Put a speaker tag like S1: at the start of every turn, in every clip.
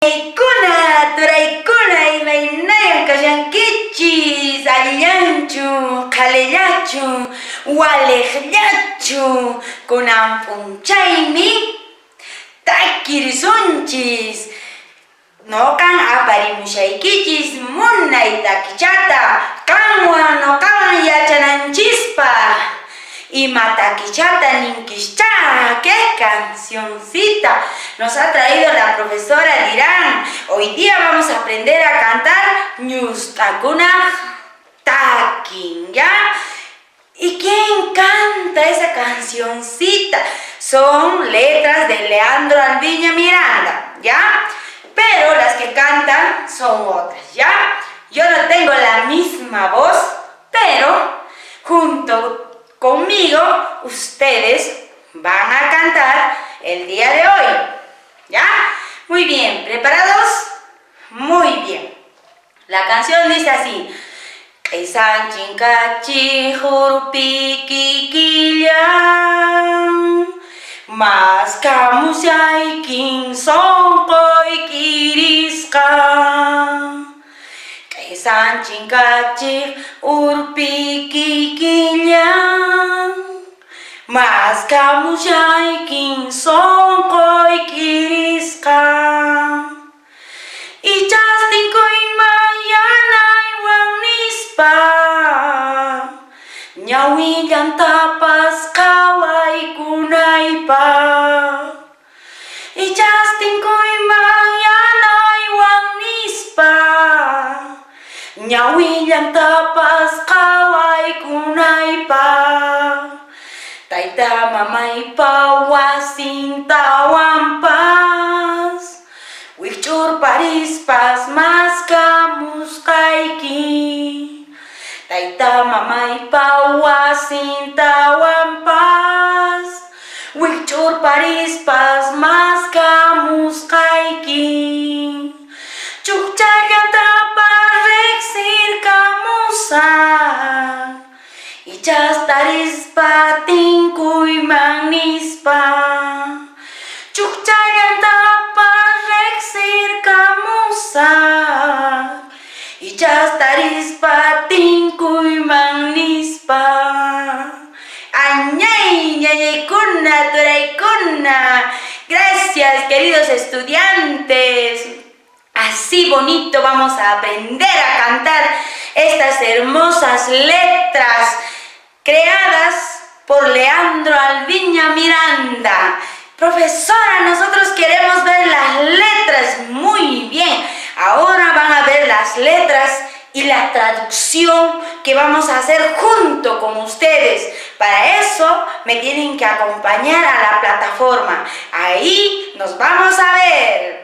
S1: Ñañaykuna, turaykuna, imaynayan kashankichis? Allillanchu, qhalillachu, waliqllachu? Kunan p'unchaymi takirisunchis. Noqan aparimushaykichis munay takichata qanwan noqawan yachananchispaq. Ima takichata ninkischá? ¿Qué cancioncita nos ha traído la profesora Dirán? Hoy día vamos a aprender a cantar Ñust'akunaq takin, ¿ya? ¿Y quién canta esa cancioncita? Son letras de Leandro Alviña Miranda, ¿ya? Pero las que cantan son otras, ¿ya? Yo no tengo la misma voz, pero junto conmigo ustedes van a cantar el día de hoy, ¿ya? Muy bien, ¿preparados? Muy bien. La canción dice así. Q'isan chinkachiq urpi kikillan, maskamushaykin sonqoy k'irisqa. Q'isan chinkachiq urpi kikillan, maskamushaykin sonqoy k'irisqa. Ichas tinkuyman yanaywan nispa, ñawillantapas qhawaykunaypaq. Ichas tinkuyman yanaywan nispa, ñawillantapas qhawaykunaypaq. Tayta mamaypa wasintawanpas wikch'urparispas maskamusqayki. Tayta mamaypa wasintawanpas wikch'urparispas maskamusqayki. Chukchallatapas riqsirkamusaq, ichas tarispa tinkuyman nispa. Chukchallatapas riqsirkamusaq, ichas tarispa tinkuyman nispa. Añay, ñañaykuna, turaykuna. Gracias, queridos estudiantes. Así bonito vamos a aprender a cantar estas hermosas letras creadas por Leandro Alviña Miranda. Profesora, nosotros queremos ver las letras. Muy bien. Ahora van a ver las letras y la traducción que vamos a hacer junto con ustedes. Para eso me tienen que acompañar a la plataforma. Ahí nos vamos a ver.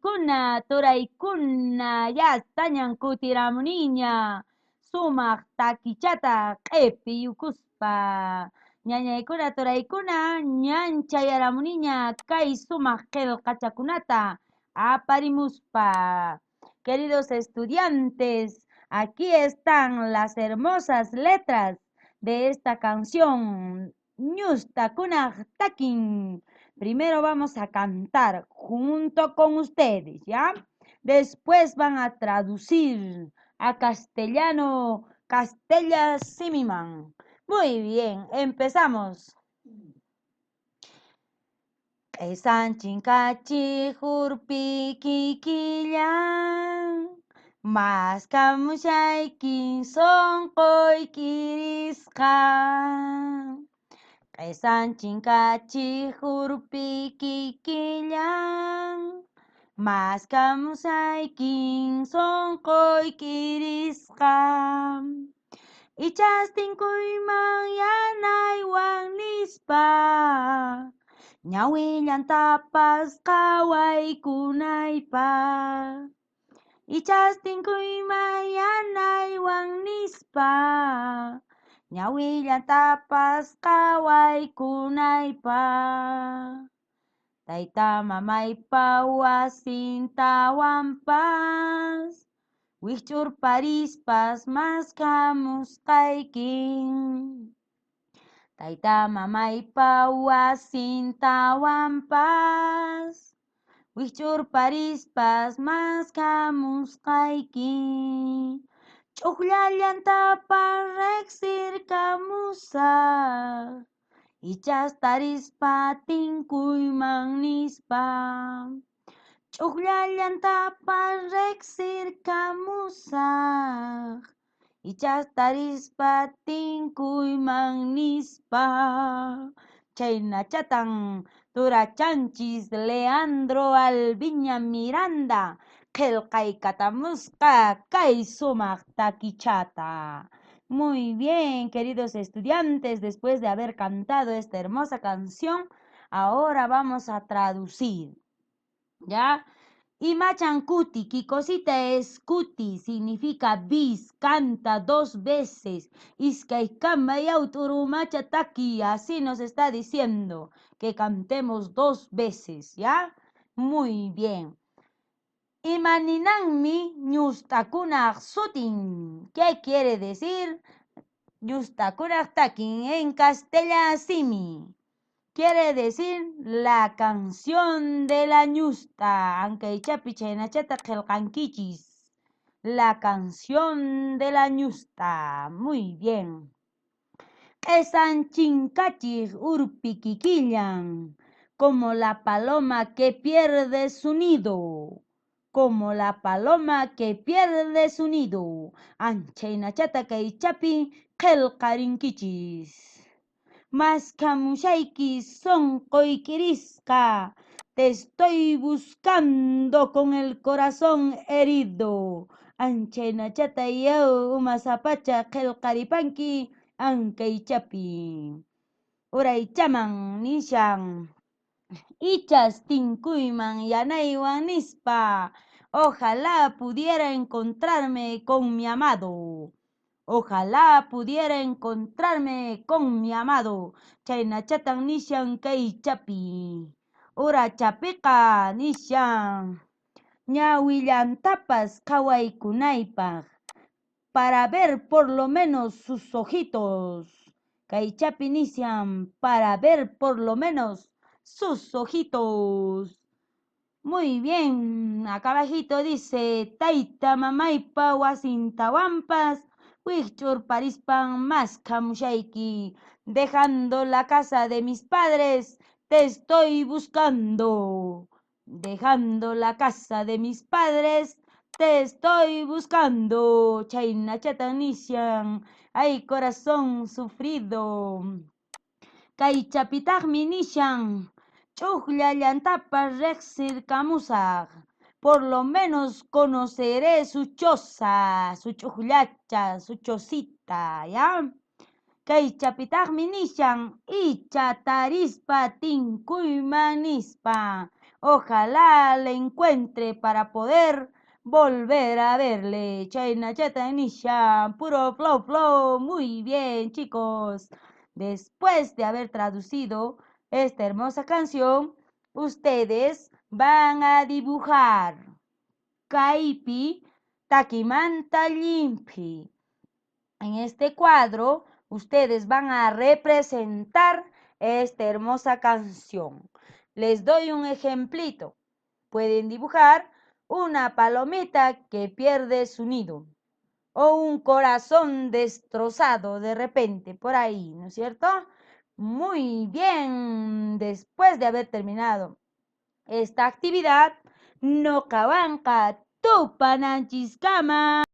S2: Kuna turaykuna yastañan kutiramuniña sumaq takichata q'ipiyukuspa. Ñañaykuna turaykuna ñan chayaramuniña kay sumaq qillqachakunata aparimuspa. Queridos estudiantes, aquí están las hermosas letras de esta canción Ñust'akunaq takin. Primero vamos a cantar junto con ustedes, ¿ya? Después van a traducir a castellano, Castella Simiman. Muy bien, empezamos. Q'isan chinkachiq urpi kikillan, maskamushaykin sonqoy k'irisqa. Q'isan chinkachiq urpi kikillan, maskamushaykin sonqoy k'irisqa. Ichas tinkuyman yanaywan nispa, ñawillantapas qhawaykunaypaq. Ichas tinkuyman yanaywan nispa, ñawillantapas qhawaykunaypaq. Tayta mamaypa wasintawanpas wikch'urparispas maskamusqaykin. Tayta mamaypa wasintawanpas Wikch'urparispas maskhamusqayki. Ch'uqllallantapas riqsirqamusaq. Ichas tarispa tinkuyman nispa. Ch'uqllallantapas riqsirqamusaq. Ichas tarispa tinkuyman nispa. Chaynachatan turachanchis Leandro Alviña Miranda qillqaykatamusqa kay sumaq takichata. Muy bien, queridos estudiantes, después de haber cantado esta hermosa canción, ahora vamos a traducir. ¿Ya? Imachan kuti, ¿qué cosita es kuti? Significa bis, canta dos veces. Iskaykama yaw t'urumacha taki, así nos está diciendo que cantemos dos veces, ¿ya? Muy bien. Imaninanmi ñust'akunaq sutin. ¿Qué quiere decir ñust'akunaq takin en castellano simi? Quiere decir la canción de la ñusta. Ankaychapi chaynachata qillqankichis. La canción de la ñusta. Muy bien. Q'isan chinkachiq urpi kikillan, como la paloma que pierde su nido. Como la paloma que pierde su nido. Anchaynachata kaychapi qillqarinkichis. Maskhamushayki sunquy k'irisqa. Te estoy buscando con el corazón herido. Anchaynachata yaw umasapacha qillqaripanki ankaychapi. Uraychaman nishan. Ichas tinkuyman yanaywan nispa. Ojalá pudiera encontrarme con mi amado. Ojalá pudiera encontrarme con mi amado. Chaynachatan nishan kaychapi. Urachapiqa nishan. Ñawillantapas qhawaykunaypaq. Para ver por lo menos sus ojitos. Kaychapi nishan para ver por lo menos sus ojitos. Muy bien, acá abajito dice tayta mamaypa wasintawanpas wikch'urparispan maskhamushayki. Dejando la casa de mis padres, te estoy buscando. Dejando la casa de mis padres, te estoy buscando. Chaynachatan nishan, ay corazón sufrido. Kaychapitaqmi nishan, ch'uqllallantapas riqsirqamusaq. Por lo menos conoceré su choza, su ch'uqllacha, su chocita, ¿ya? Kaychapitaqmi nishan, icha tarispa tinkuyman nispa. Ojalá le encuentre para poder volver a verle. Chaynachata nishan, puro flow flow. Muy bien, chicos. Después de haber traducido esta hermosa canción, ustedes van a dibujar Kaypi takimanta llimphi. En este cuadro, ustedes van a representar esta hermosa canción. Les doy un ejemplito. Pueden dibujar una palomita que pierde su nido o un corazón destrozado de repente por ahí, ¿no es cierto? Muy bien, después de haber terminado esta actividad, ñuqawanqa tupananchiskama.